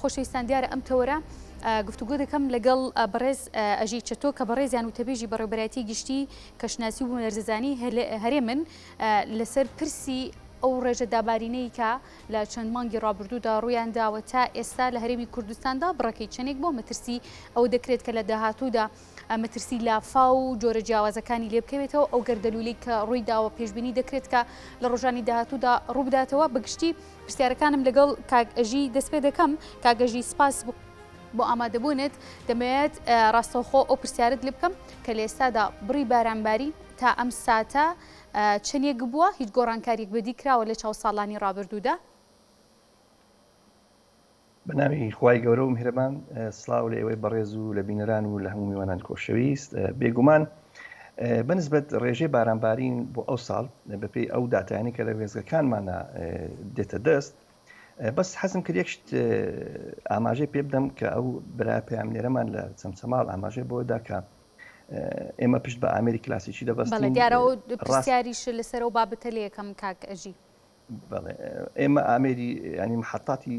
خۆشەویستان دیارە ئەم تەوەرە گفتوگۆ دەکەم لەگەڵ بەڕێز ئەژی چەتۆ کە بەڕێزیان وتەبێژی بەڕێوبەرایەتی گشتی کەشناسی و بوومەلەرزەزانی هەرێمن لەسەر پرسی ئەو ڕێژە دابارینەی کە لە چەند مانگی ڕابردوودا ڕوویان داوە تا ئێستا لە هەرێمی کوردستاندا بڕەکەی چەندێک بۆ مەترسی ئەوە دەکرێت کە لە داهاتوودا مەترسی لافاو و جۆرە جیاوازەکانی لێبکەوێتەوە ئەو گەردەلوولەی کە ڕووی داوە پێشبینی دەکرێت کە لە ڕۆژانی داهاتوودا ڕووبداتەوە بەگشتی پرسیارەکانم لەگەڵ کاک ئەژی دەست پێ دەکەم. کاک ئەژی سپاس بۆ ئامادەبوونت. دەمەوێت ڕاستەوخۆ ئەو پرسیارت لێ بکەم کە لە ئێستادا بڕی بارانبارین تا ئەم ساتە چەندێک بووە؟ هیچ گۆڕانکارییەک بەدی کراوە لە چاو ساڵانی ڕابردوودا؟ بە ناوی خوای گەورە و میهرەبان سڵاو لە ئێوەی بەڕێز و لە بینەران و لە هەموو میوانانی خۆشەویست بێگومان بەنسبەت ڕێژەی بارانبارین بۆ ئەو ساڵ بەپێی ئەو داتایانی کە لە وێزگەکانمانە دێتە دەست بەس حەزم کرد یەک شت ئاماژەی پێ بدەم کە ئەو برا پەیامنێرەمان لە چەمچەماڵ ئاماژەی بۆ دا کە ئێمە پشت بە ئامێری کلاسیکی دەبەستین. دیارە پرسیاریش لەسەر ئەو بابەتە لێ یەکەم کاک ئەژی. بەڵێ ئێمە ئامێری ینی محەتاتی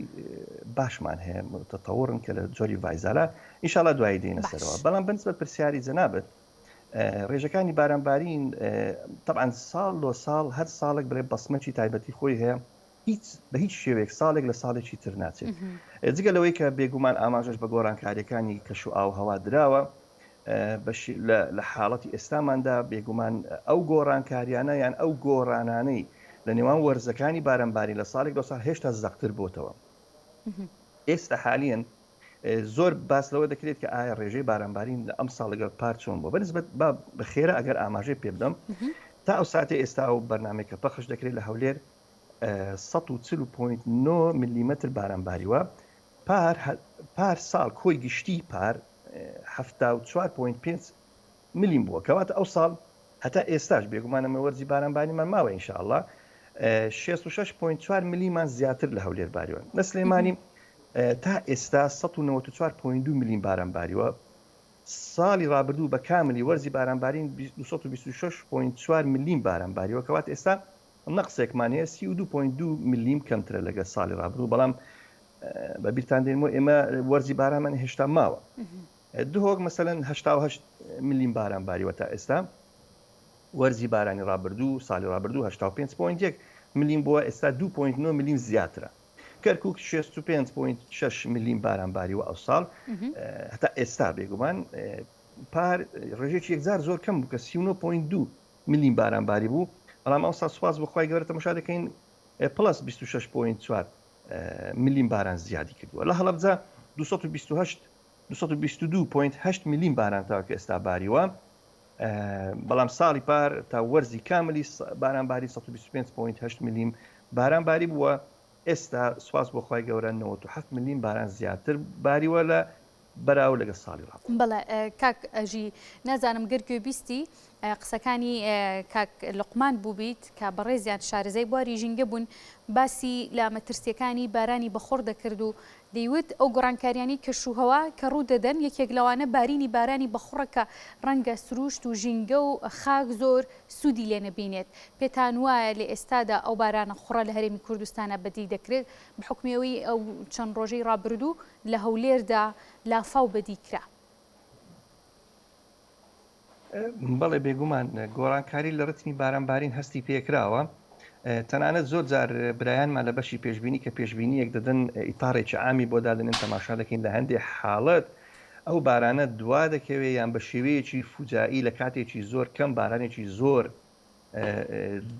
باشمان هەیە تەتەوڕن کە لە جۆری ڤایزالات ئینشاڵا دوایی دێنە سەرەوە بەڵام بەنسبەت پرسیاری جەنابت ڕێژەکانی بارانبارین طبعا ساڵ لۆ ساڵ هەر ساڵێک بڵێ بەسمەکی تایبەتی خۆی هەیە هیچ بە هیچ شێوەیەک ساڵێک لە ساڵێکی تر ناچێت جگە لەوەی کە بێگومان ئاماژەش بە گۆڕانکاریەکانی کەش و ئاوهەوا دراوە لە حاڵەتی ئێستاماندا بێگومان ئەو گۆڕانکاریانە یان ئەو گۆڕانانەی لە نێوان وەرزەکانی بارانبارین لە ساڵێک لۆ ساڵ هێشتا زەقتر بۆتەوە. ئێستا حالیەن زۆر باس لەوە دەکرێت کە ئایا ڕێژەی بارانبارین لە ئەم ساڵ لەگەڵ پار چۆن بووە بەنسبەت با بە خێرا ئەگەر ئاماژەی پێ بدەم تا ئەو ساتەی ئێستا ئەو بەرنامەی کە پەخش دەکرێت لە هەولێر 140.9 ملیمەتر باران باریوە پار پار ساڵ کۆی گشتی پار 74.5 ملیم بووە کەواتە ئەو ساڵ هەتا ئێستاش بێگومان ئەمە وەرزی باران بارینمان ماوە ان شاء اللە 66.4 ملیمان زیاتر لە هەولێر باریوە لە سلێمانی تا ئێستا 194.2 ملیم باران باریوە ساڵی ڕابردوو بە کاملی وەرزی بارانبارین 226.4 ملیم باران باریوە کەوات ئێستا نەقسێکمان هەیە 32.2 ملیم کەمترە لەگەر ساڵی ڕابردوو بەڵام بە بیرتان دێنمەوە ئێمە وەرزی بارانمان هێشتا ماوە دهۆک مەسەلەن 88 ملیم باران باریوە تا ئێستا وەرزی بارانی ڕابردوو ساڵی ڕابردوو 85.1 ملیم بووە ئێستا 2.9 ملیم زیاترە کەرکک 65.6 ملیم باران باریوە ئەو ساڵ هەتا ئێستا بێگومان پار ڕێژێکی یەکجار زۆر کەم بوو کە 39.2 ملیم باران باری بوو بەڵام ئەوسا سوپاس بۆ خوای گەورە تەماشا دەکەین پڵەس 26.4 ملیم باران زیادی کردووە لە هەڵەبجە 228 222.8 ملیم باران تاوەکو ئێستا باریوە، بەڵام ساڵی پار تا وەرزی کاملی بارانباری 125.8 ملیم باران باری بووە، ئێستا سوپاس بۆ خوای گەورە 97 ملیم باران زیاتر باریوە لە بەراورد لەگەڵ ساڵی ڕابردوو. بەڵێ کاک ئەژی نازانم گەر گوێبیستی قسەکانی کاک لوقمان بووبیت کە بەڕێزیان شارەزای بواری ژینگە بوون باسی لە مەترسیەکانی بارانی بەخوڕ دەکرد و دەیوت ئەو گۆڕانکاریانەی کەشوهەوا کە ڕوودەدەن یەکێک لەوانە بارینی بارانی بەخوڕە کە ڕەنگە سرووشت و ژینگە و خاک زۆر سوودی لێ نەبینێت. پێتان وایە لە ئێستادا ئەو بارانە خوڕە لە هەرێمی کوردستانا بەدی دەکرێت بە حوکمی ئەوەی ئەو چەند ڕۆژەی ڕابردوو لە هەولێردا لافاو بەدی کرا؟ بەڵێ بێگومان گۆڕانکاری لە ڕتمی باران بارین هەستی پێکراوە تەنانەت زۆر جار برایانمان لە بەشی پێشبینی کە پێشبینیەک دەدەن ئیتاڕێکی عامی بۆ دادەنێن تەماشا دەکەین لە هەندێک حاڵەت ئەو بارانە دوا دەکەوێت یان بە شێوەیەکی فوجایی لە کاتێکی زۆر کەم بارانێکی زۆر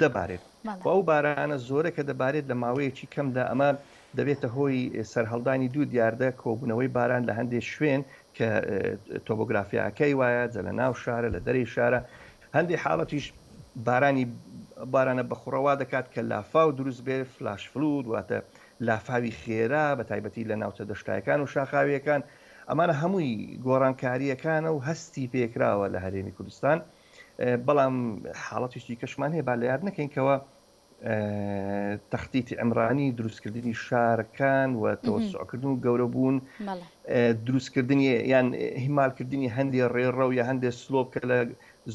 دەبارێت و ئەو بارانە زۆرە کە دەبارێت لە ماوەیەکی کەمدا ئەمە دەبێتە هۆی سەرهەڵدانی دوو دیاردە کۆبوونەوەی باران لە هەندێک شوێن کە تۆبۆگرافیاکەی وایە جە لە ناو شارە لە دەرەی شارە هەندێک حاڵەتیش بارانی بارانە بەخوڕەوا دەکات کە لافاو دروست بێت flash flood واتە لافاوی خێرا بە تایبەتی لە ناوچە دەشتایەکان و شاخاویەکان ئەمانە هەمووی گۆڕانکارییەکانە و هەستی پێکراوە لە هەرێمی کوردستان بەڵام حاڵەتیش دیکەشمان هەیە با لە یاد نەکەین کەەوە تەختیتی عمرانی دروستکردنی شارەکان و تەوەسعکردن و گەورە بوون دروستکردنی یان هیمالکردنی هەندێ ڕێڕەو یا هەندێ سلۆپ کە لە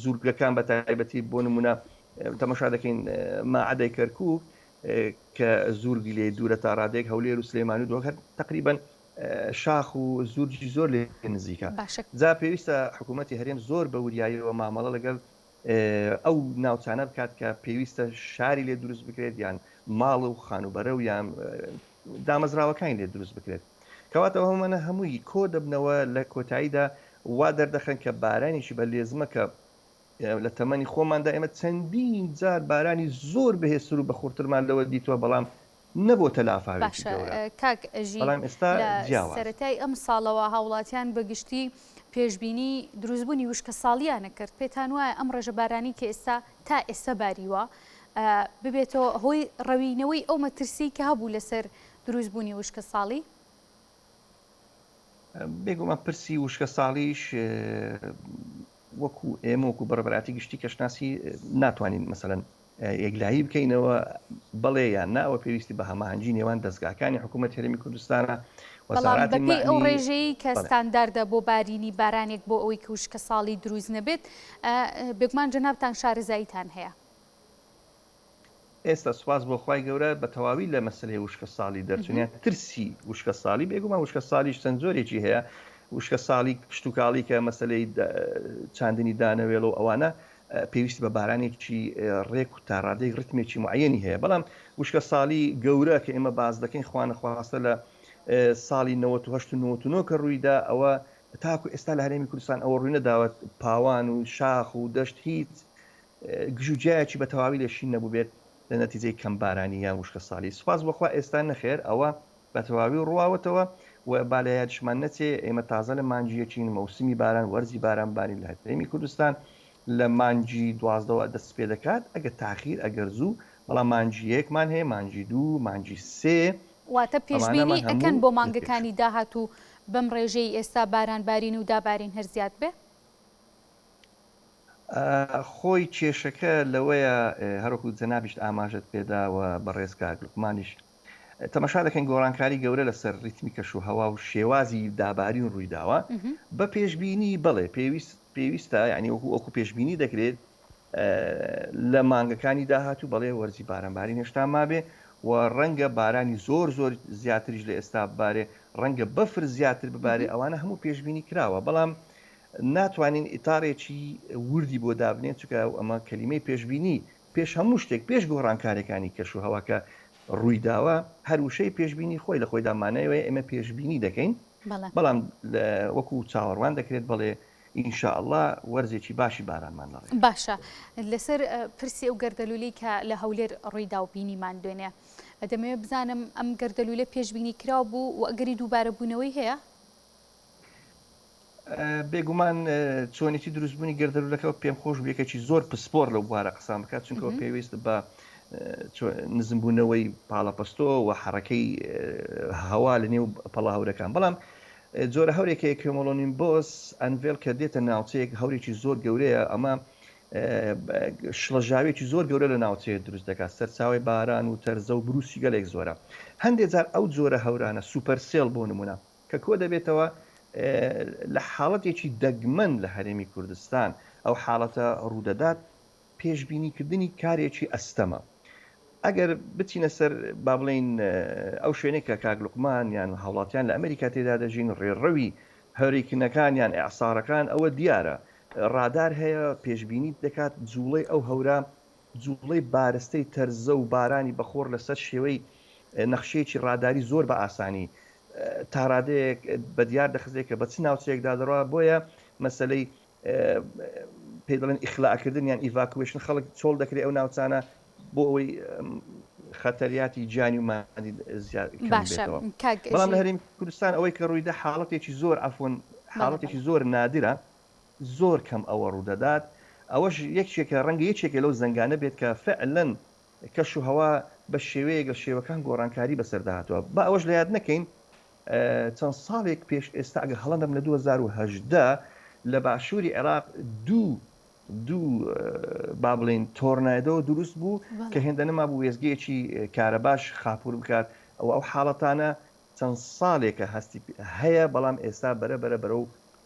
زورگەکان بە تایبەتی بۆ نمونە تەمەشا دەکەین ماعەدەی کەرکک کە زورگی لێ دوورە تا ڕادێک هەولێر و سلێمانی و دهۆک هەر تقریبا. شاخ و زورگی زۆر لێ نزیکە. باشە. جا پێویستە حکوومەتی هەرێم زۆر بە وریاییەوە مامەڵە لەگەڵ ئەو ناوچانە بکات کە پێویستە شاری لێ دروست بکرێت یان ماڵ و خانووبەرە و یان دامەزراوەکانی لێ دروست بکرێت. کەواتە ئەو هەمانە هەمووی کۆ دەبنەوە لە کۆتاییدا وا دەردەخەن کە بارانێکی بە لێزمە کە لە تەمەنی خۆماندا ئێمە چەندین جار بارانی زۆر بەهێزتر و بەخوڕترمان لەوە دیتوە بەڵام نەبۆتە لافاوێکی باشە گەورە کاک ئەژی بەڵام ئێستا لە جیاوازە. سەرەتای ئەم ساڵەوە هاوڵاتیان بە گشتی پێشبینی دروستبوونی وشکەساڵییان کرد، پێتان وایە ئەم ڕێژە بارانی کە ئێستا تا ئێستا باریوە ببێتەوە هۆی ڕەوینەوەی ئەو مەترسیەی کە هەبوو لەسەر دروستبوونی وشکەساڵی؟ بێگومان پرسی وشکەساڵیش وەکو ئێمە وەکو بەڕێوەبەرایەتی گشتی کەشناسی ناتوانین مەسەلەن یەکلایی بکەینەوە بەڵێ یان نا ئەوە پێویستی بە هەماهەنگی نێوان دەزگاکانی حکوومەت هەرێمی کوردستانە بەڵام وەزاراتی بەپێی ئەو مەعنی ڕێژەیەی کە بەڵێ. ستانداردە بۆ بارینی بارانێک بۆ ئەوەی کە وشکەساڵی دروست نەبێت بێگومان جەنابتان شارەزاییتان هەیە. ئێستا سوپاس بۆ خوای گەورە بە تەواوی لە مەسەلەی وشکە ساڵی دەرچوون یان ترسی وشکە ساڵی بێگومان وشکە ساڵیش چەند جۆرێکی هەیە وشکە ساڵی کشتوکاڵی کە مەسەلەی چاندنی دانەوێڵە و ئەوانە پێویستی بە بارانێکی ڕێک و تا ڕادەیەک ڕتمێکی معەنی هەیە بەڵام وشکە ساڵی گەورە کە ئێمە باس دەکەین خوانەخواستە لە ساڵی 98 و 99 کە ڕوویدا ئەوە تاکو ئێستا لە هەرێمی کوردستان ئەوە ڕووی نەداوە پاوان و شاخ و دەشت هیچ گژوگیایەکی بە تەواوی لێ شین نەبووبێت لە نەتیجەی کەم بارانی یان وشکەساڵی. سوپاس بۆ خوا ئێستا نەخێر ئەوە بە تەواوی ڕواوەتەوە و با لە یادیشمان نەچێ ئێمە تازە لە مانگی یەکین مەوسمی باران وەرزی باران بارین لە هەرێمی کوردستان لە مانگی دوازدەوە دەست پێ دەکات ئەگەر تاخیر ئەگەر زوو بەڵام مانگی یەکمان هەیە مانگی دوو مانگی سێ واتە ئەمانەمان پێشبینی ئەکەن هەموو بۆ لە پێشن. مانگەکانی داهاتوو بەم ڕێژەی ئێستا باران بارین و دابارین هەر زیاد بێ؟ خۆی کێشەکە لەوەیە هەروەکو جەنابیشت ئاماژەت پێدا و بەڕێز کاک لوقمانیش تەمەشا دەکەین گۆڕانکاری گەورە لەسەر ریتمی کەش و هەوا و شێوازی دابارین ڕوویداوە بە پێشبینی بەڵێ پێویست پێویستە یعنی وەکو وەکو پێشبینی دەکرێت لە مانگەکانی داهاتوو بەڵێ وەرزی بارانبارین هێشتا مابێ و ڕەنگە بارانی زۆر زۆر زیاتریش لە ئێستا ببارێ ڕەنگە بەفر زیاتر ببارێ ئەوانە هەموو پێشبینی کراوە بەڵام ناتوانین ئیتارێکی وردی بۆ دابنێین، چونکە ئەمە کەلیمەی پێشبینی پێش هەموو شتێک، پێش گۆڕانکاریەکانی کەش و هەوا کە ڕوویداوە، هەر وشەی پێشبینی خۆی لە خۆیدا مانای وایە ئێمە پێشبینی دەکەین، بەڵام وەکو چاوەڕوان دەکرێت بەڵێ ان شاء اللە وەرزێکی باشی بارانمان لە ڕێیە. باشە لەسەر پرسی ئەو گەردەلوولەی کە لە هەولێر ڕوویدا و بینیمان دوێنێ، دەمەوێت بزانم ئەم گەردەلوولە پێشبینی کراو بوو و ئەگەری دووبارەبوونەوەی هەیە؟ بێگومان چۆنێتی دروستبوونی گەردەلوولەکە پێم خۆش بوو یەکێکی زۆر پسپۆر لەو بوارە قسان بکات چونکە پێویست بە نزمبوونەوەی پاڵەپەستۆ و حەڕەکەی هەوا لە نێو پەڵە هەورەکان بەڵام جۆرە هەورێک هەیە کیۆمۆلۆنیمبۆس ئەنڤێل کە دێتە ناوچەیەک هەورێکی زۆر گەورەیە ئەمە شڵەژاوێکی زۆر گەورە لە ناوچەیە دروست دەکات سەرچاوی باران و تەرزە و بروسی گەلێک زۆرە هەندێک جار ئەو جۆرە هەورانە supercell بۆ نمونە کە کۆدەبێتەوە لە حاڵەتێکی دەگمەن لە هەرێمی کوردستان ئەو حاڵەتە ڕوودەدات، پێشبینیکردنی کارێکی ئەستەمە. ئەگەر بچینە سەر با بڵێین ئەو شوێنەی کە کاک لوقمان یان هاوڵاتیان لە ئەمریکا تێدا دەژین، ڕێڕەوی hurricane ەکان یان ئیعسارەکان ئەوە دیارە ڕادار هەیە پێشبینی دەکات جوڵەی ئەو هەورە جوڵەی بارستەی تەرزە و بارانی بەخۆڕ لەسەر شێوەی نەخشەیەکی ڕاداری زۆر بە ئاسانی تاڕادەیەک بەدیار دەخزێت کە بە چ ناوچەیەکدا دەڕوا، بۆیە مەسەلەی پێی دەڵێن ئیخلاکردن یان evacuation خەڵک چۆڵ دەکرێت ئەو ناوچانە بۆ ئەوەی خەتەریاتی گیانی و مادی زیاد کەم باشە بێتەوە. کاک بەڵام لە ژیر. هەرێمی کوردستان ئەوەی کە ڕوویدا حاڵەتێکی زۆر عەفوەن بەڵێ حاڵەتێکی بەڵێ. زۆر نادرە زۆر کەم ئەوە ڕوودەدات، ئەوەش یەکێکە ڕەنگە یەکێکە لەو زەنگانە بێت کە فعلەن کەش و هەوا بە شێوەیەک لە شێوەکان گۆڕانکاری بەسەردا هاتووە، با ئەوەش لە یاد نەکەین چەند ساڵێک پێش ئێستا ئەگەر هەڵە نەبم لە 2018 لە باشووری عێراق دوو دوو با بڵێین تۆرنایدۆ دروست بوو کە هێندە نەمابوو وێستگەیەکی کارەباش خاپوور بکات، ئەوە ئەو حاڵەتانە چەند ساڵێکە هەستی هەیە بەڵام ئێستا بەرە بەرە بەرەو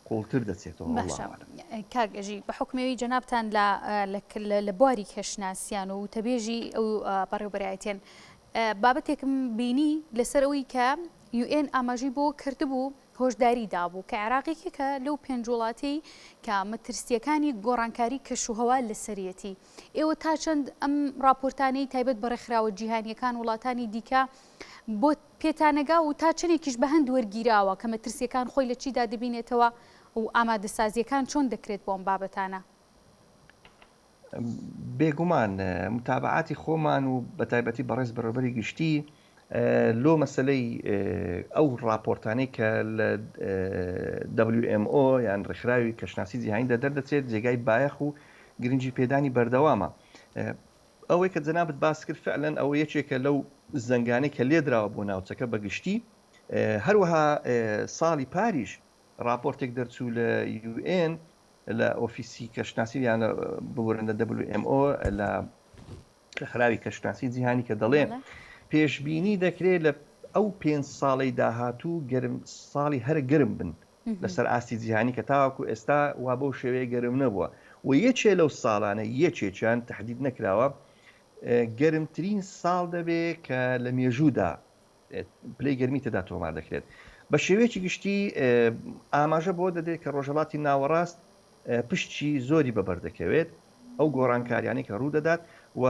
قوڵتر دەچێتەوە واللە باشە اعلم. کاک ئەژی بە حوکمی ئەوی جەنابتان لە لە بواری کەشناسیان و وتەبێژی ئەو بەڕێوبەرایەتیەن بابەتێکم بینی لەسەر ئەوەی کە UN ئاماژەی بەوە کردبوو، هۆشداری دابوو کە عێراق یەکێکە لەو پێنج وڵاتەی کە مەترسییەکانی گۆڕانکاری کەشوهەوا لەسەریەتی. ئێوە تا چەند ئەم ڕاپۆرتانەی تایبەت بە ڕێکخراوە جیهانییەکان وڵاتانی دیکە بۆ پێتانەگا و تا چەندێکیش بە هەند وەرگیراوە کە مەترسییەکان خۆی لە چیدا دەبینێتەوە و ئامادەسازییەکان چۆن دەکرێت بۆ ئەم بابەتانە؟ بێگومان متابەعاتی خۆمان و بەتایبەتی بەڕێز بەڕێوەبەری گشتی لۆ مەسەلەی ئەو ڕاپۆرتانەی کە لە WMO یان ڕێکخراوی کەشناسی جیهانیدا دەردەچێت جێگای بایەخ و گرنگی پێدانی بەردەوامە. ئەوەی کە جەنابت باس کرد فعلەن ئەوە یەکێکە لەو زەنگانەی کە لێدراوە بۆ ناوچەکە بە گشتی هەروەها ساڵی پاریش ڕاپۆرتێک دەرچوو لە UN لە ئۆفیسی کەشناسی یان ببورن لە WMO لە ڕێکخراوی کەشناسی جیهانی کە دەڵێ پێشبینی دەکرێت لە ئەو پێنج ساڵەی داهاتوو گەرم ساڵی هەرە گەرم بن لەسەر ئاستی جیهانی کە تاوەکو ئێستا وا بەو شێوەیە گەرم نەبووە و یەکێ لەو ساڵانە یەکێکیان تهدید نەکراوە گەرمترین ساڵ دەبێ کە لە مێژوودا پلەی گەرمی تێدا تۆمار دەکرێت. بە شێوەیەکی گشتی ئاماژە بەوە دەدرێت کە ڕۆژهەڵاتی ناوەڕاست پشتی زۆری بەبەر دەکەوێت ئەو گۆڕانکاریانەی کە ڕوو دەدات و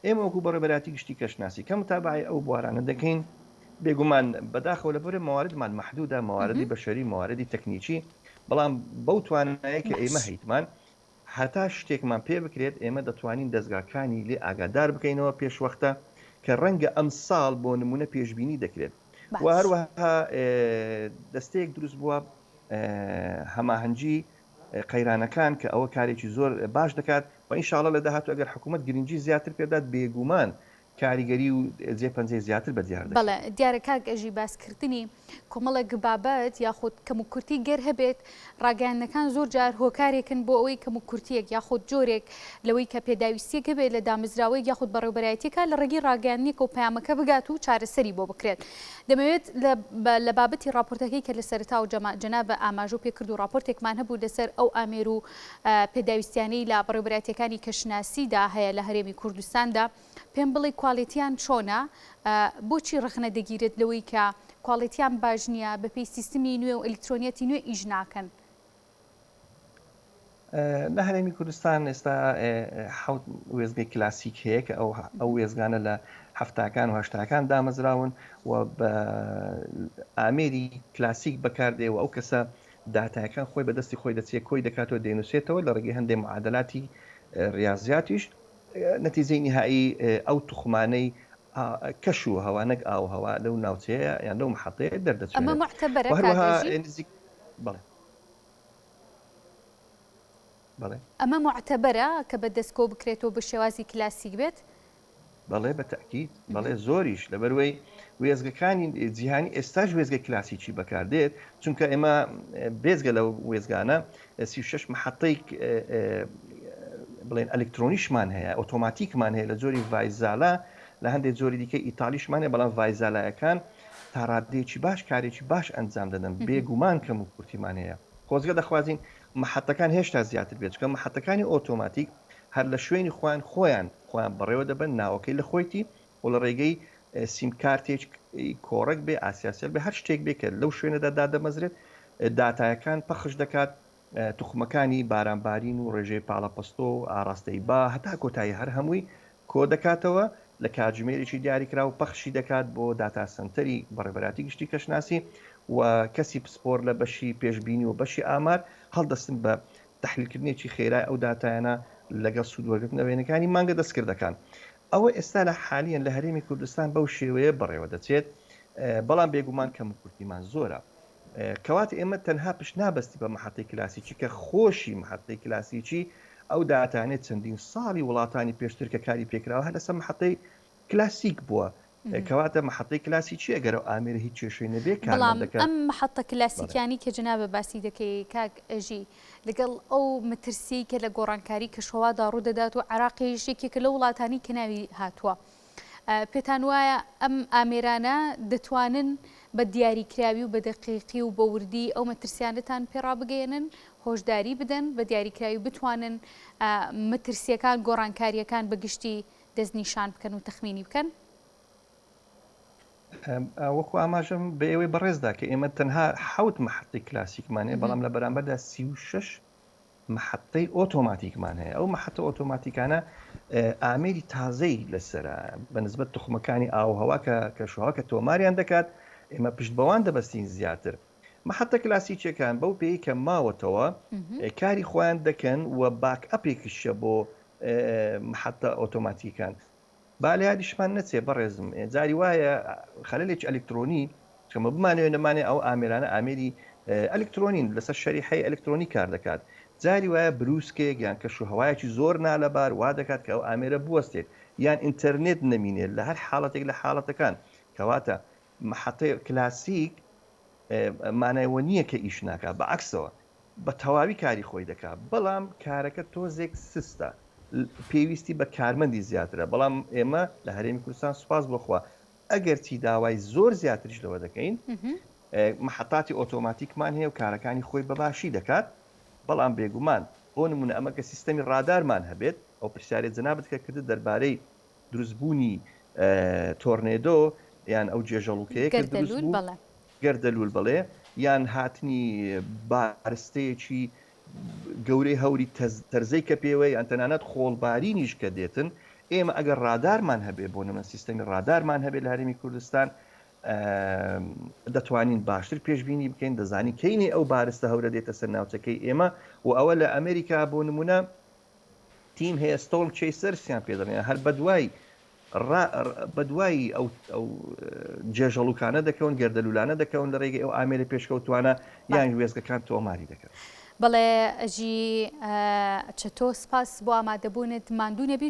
ئێمە وەکو بەڕێوەبەرایەتی گشتی کەشناسی کە متابەعەی ئەو بوارانە دەکەین بێگومان بەداخەوە لەبەرئەوەی مەواردمان مەحدودە مەواردی بەشەری مەواردی تەکنیکی بەڵام بەو توانایەی کە ئێمە هەیتمان هەتا شتێکمان پێ بکرێت ئێمە دەتوانین دەزگاکانی لێ ئاگادار بکەینەوە پێشوەختە کە ڕەنگە ئەمساڵ بۆ نموونە پێشبینی دەکرێت و هەروەها دەستەیەک دروست بووە هەماهەنگی قەیرانەکان کە ئەوە کارێکی زۆر باش دەکات و ئینشاڵڵا لە داهاتوو ئەگەر حکوومەت گرنگی زیاتر پێبدات بێگومان کاریگەری و جێ پەنجەی زیاتر بە دیار بەڵێ دەکەوێت. دیارە کاک ئەژی باسکردنی کۆمەڵێک بابەت یاخود کەموکورتی گەر هەبێت ڕاگەیاندنەکان زۆر جار هۆکارێکن بۆ ئەوەی کەموکورتیەک یاخود جۆرێک لەوەی کە پێداویستیەک هەبێت لە دامەزراوەیەک یاخود بەڕێوبەرایەتیەکە لە ڕێگەی ڕاگەیاندنێکەوە پەیامەکە بگات و چارەسەری بۆ بکرێت دەمەوێت لە بابەتی ڕاپۆرتەکەی کە لە سەرەتاوە جەنابە ئاماژەو پێکرد و ڕاپۆرتێکمان هەبوو لەسەر ئەو ئامێر و پێداویستیانەی لە بەڕێوبەرایەتیەکانی کەشناسیدا هەیە لە هەرێمی کوردستاندا پێم بڵێ کوالێتیان چۆنە؟ بۆچی ڕەخنە دەگیرێت لەوەی کە کوالێتیان باش نییە، بەپێی سیستمی نوێ و ئەلیکترۆنیەتی نوێ ئیش ناکەن؟ لە هەرێمی کوردستان ئێستا حەوت وێستگەی کلاسیک هەیە کە ئەو ئەو وێستگانە لە حەفتاکان و هەشتاکان دامەزراون و بە ئامێری کلاسیک بەکاردێ و ئەو کەسە داتایەکان خۆی بە دەستی خۆی دەچێت کۆی دەکاتەوە دەینووسێتەوە لە ڕێگەی هەندێک معادلاتی ڕیازیاتیش نەتیجەی نیهایی ئەو توخمانەی کەش و هەوا نەک ئاو و هەوا لەو ناوچەیە یان لەو محەتەیە ئەمە دەردەچوێنێت موعتەبەرە و کاک هەروەها ئەژی؟ نزیک بەڵێ بەڵێ. ئەمە موعتەبەرە کە بە دەست کۆ بکرێتەوە بە شێوازی کلاسیک بێت؟ بەڵێ بە تەئکید بەڵێ زۆریش لەبەروەی وێستگەکانی جیهانی ئێستاش وێستگەی کلاسیکی بەکاردێت چونکە ئێمە بێجگە لەو وێستگانە 36 محەتەی بڵێن ئەلکترۆنیشمان هەیە ئۆتۆماتیکمان هەیە لە جۆری ڤایزالا لە هەندێک جۆری دیکە ئیتالیشمان هەیە بەڵام ڤایزالایەکان تا ڕادەیەکی باش کارێکی باش ئەنجام دەدەن بێگومان کەم و کورتیمان هەیە خۆزگە دەخوازین محەتەکان هێشتا زیاتر بێت چونکە محەتەکانی ئۆتۆماتیک هەر لە شوێنی خۆیان خۆیان خۆیان بەڕێوە دەبەن ناوەکەی لە خۆیتی و لە ڕێگەی سیم کارتێک کۆڕەک بێ ئاسیاسێل بێ هەر شتێک بێ کە لەو شوێنەدا دادەمەزرێت داتایەکان پەخش دەکات توخمەکانی بارانبارین و ڕێژەی پاڵەپەستۆ و ئاڕاستەی با هەتا کۆتایی هەر هەمووی کۆ دەکاتەوە لە کاتژمێرێکی دیاریکراو پەخشی دەکات بۆ داتا سەنتەری بەڕێوەبەرایەتی گشتی کەشناسی و کەسی پسپۆر لە بەشی پێشبینی و بەشی ئامار هەڵدەستن بە تەحلیلکردنێکی خێرای ئەو داتایانە لەگەڵ سوودوەرگرتن لە وێنەکانی مانگە دەستکردەکان. ئەوە ئێستا لە حالیەن لە هەرێمی کوردستان بەو شێوەیە بەڕێوە دەچێت، بەڵام بێگومان کەموکورتیمان زۆرە. کەواتە ئێمە تەنها پشت نابەستی بە مەحەتەی کلاسیکی کە خۆشی مەحەتەی کلاسیکی ئەو داتانەی چەندین ساڵی وڵاتانی پێشتر کە کاری پێکراوە هەر لەسەر مەحەتەی کلاسیک بووە کەواتە مەحەتەی کلاسیکی ئەگەر ئەو ئامێرە هیچ کێشەی نەبێ بەڵام کارمەندەکە ئەم مەحەتە بەڵێ. کلاسیکیانەی کە جەنابت باسی دەکەی کاک ئەژی لەگەڵ ئەو مەترسیەی کە لە گۆڕانکاری کەشوهەوادا ڕوودەدات و عێراقیش یەکێکە لەو وڵاتانەی کە ناوی هاتووە پێتان وایە ئەم ئامێرانە دەتوانن بە دیاریکراوی و بە دەقیقی و بە وردی ئەو مەترسیانەتان پێ ڕابگەیەنن، هۆشداری بدەن، بە دیاریکراوی بتوانن مەترسییەکان، گۆڕانکارییەکان بە گشتی دەستنیشان بکەن و تەخمینی بکەن؟ وەکو ئاماژەم بە ئێوەی بەڕێزدا کە ئێمە تەنها حەوت مەحەتەی کلاسیکمان هەیە بەڵام لە بەرامبەردا 36 مەحەتەی ئۆتۆماتیکمان هەیە ئەو مەحەتە ئۆتۆماتیکانە ئامێری تازەی لەسرە بە نسبەت توخمەکانی ئاوهەوا کە کەشوهەوا کە تۆماریان دەکات ئێمە پشت بەوان دەبەستین زیاتر مەحەتە کلاسیکیەکان بەو پێی کە ماوەتەوە کاری خۆیان دەکەن و backup ێکیشە بۆ مەحەتە ئۆتۆماتیکان با لە یادیشمان نەچێ بەڕێزم جاری وایە خەلەلێکی ئەلکترۆنی کەمە بمانەوێ نەمانێ ئەو ئامێرانە ئامێری ئەلکترۆنین لەسەر شەریحەی ئەلکترۆنی کار دەکات جاری وایە بروسکێک یان کەش و هەوایەکی زۆر نالەبار وا دەکات کە ئەو ئامێرە بوەستێت یان ئینتەرنێت نەمینێت لە هەر حاڵەتێک لە حاڵەتەکان کەواتە مەحەتەی کلاسیک مانای وە نییە کە ئیش ناکات بە عەکسەوە بە تەواوی کاری خۆی دەکات بەڵام کارەکە تۆزێک سستە پێویستی بە کارمەندی زیاترە بەڵام ئێمە لە هەرێمی کوردستان سوپاس بۆ خوا ئەگەرچی داوای زۆر زیاتریش لەوە دەکەین محەتاتی ئۆتۆماتیکمان هەیە و کارەکانی خۆی بە باشی دەکات بەڵام بێگومان بۆ نمونە ئەمە کە سیستەمی ڕادارمان هەبێت ئەو پرسیارەی جەنابت کە کردت دەربارەی دروستبوونی تۆرنێدۆ یان ئەو گێژەڵوکەیە کە دروست گەردەلوول بوو بەڵێ. گەردەلوول بەڵێ یان هاتنی بارستەیەکی گەورەی هەوری تەرزەی کە پێوە یان تەنانەت خۆڵبارینیش کە دێتن ئێمە ئەگەر ڕادارمان هەبێ بۆ نمونە سیستەمی ڕادارمان هەبێت لە هەرێمی کوردستان دەتوانین باشتر پێشبینی بکەین دەزانین کەینێ ئەو بارستە هەورە دێتە سەر ناوچەکەی ئێمە و ئەوە لە ئەمریکا بۆ نمونە تیم هەیە ستۆرم چەیسەرسیان پێ دەڵێن هەر بەدوای بەدوای ئەو ئەو جێژەڵوکانە دەکەون گەردەلولانە دەکەون لە ڕێگەی ئەو ئامێرە پێشکەوتوانە یان وێستگەکان تۆماری دەکەن. بەڵێ ئەژی چەتۆ سپاس بۆ ئامادەبوونت ماندوو نەبی.